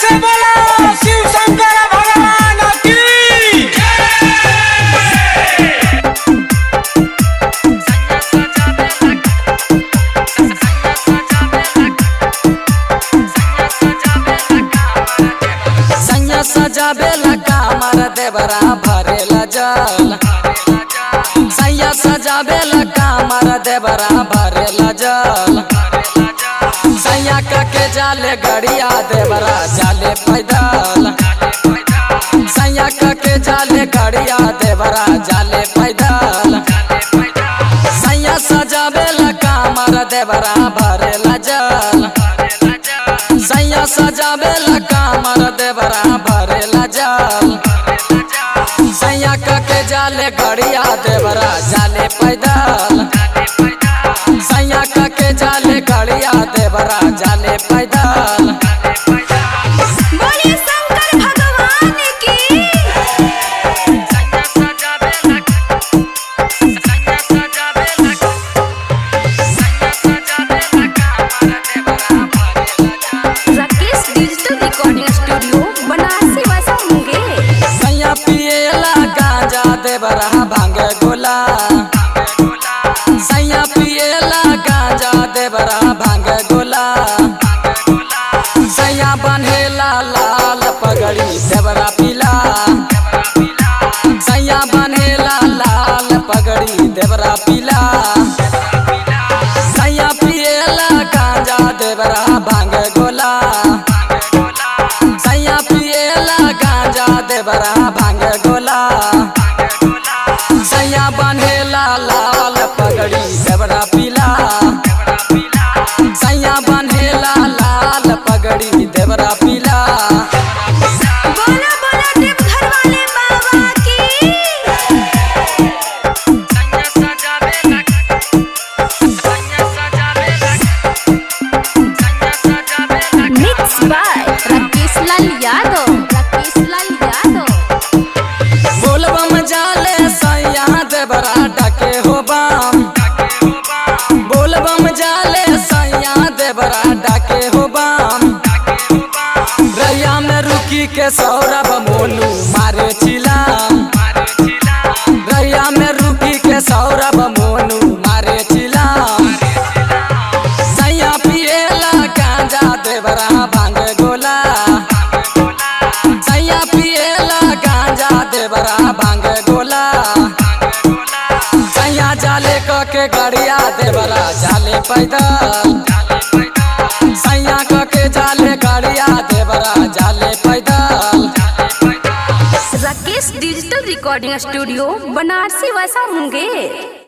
से बोलो शिव शंकर भगवान की। सैया सजाबेला कामर देवरा भरेला जल। सैया सजाबेला कामर देवरा भरेला जल। सैया के जाले गड़िया देवरा जाले पैदल। सैया के जाले गड़िया देवरा जाले पैदल। सैया सजाबेला कामर देवरा भरेला जल। सैया सजाबेला कामर देवरा भरेला जल। सैया के जाले गड़िया देवरा जाले पैदल। सैया के जाले गड़िया देवरा जाले पैदल। बोलिए शंकर भगवान की। Rakesh digital recording studio Banarasi वासा मुंगेर। सैया पिएला गांजा देवरा भांग गोला। सैया पिएला गांजा देवरा भांग गोला। सैया बन्हेला लाल पगड़ी देवरा पीला। सैया बन्हेला लाल पगड़ी देवरा पीला। सैया पिएला गांजा देवरा भांग गोला। सैया पिएला गांजा देवरा भांग गोला। सैया बन्हेला लाल पगड़ी देवरा पीला। सैया बन्हेला लाल पगड़ी देवरा पीला। बोला बोला देवघर वाले बाबा की। Mix by Rakesh Lal Yadav. Rakesh Lal Yadav. बोलबम जाले सैया देवरा डाके हो बाम। बोलबम जाले सैया देवरा डाके हो बाम। रैया में रुकी के सौरभ मोनू मारे चिलाम। रैया में रुकी के सौरभ मोनू मारे चिलाम। सैया पिएला गांजा देवरा भांग गोला। सैया पिएला गांजा देवरा भांग गोला। सैया जाले क के गड़िया देवरा जाले पैदल। सैया क के जाले गड़िया देवरा जाले पैदल। Rakesh digital recording studio Banarasi वासा मुंगेर।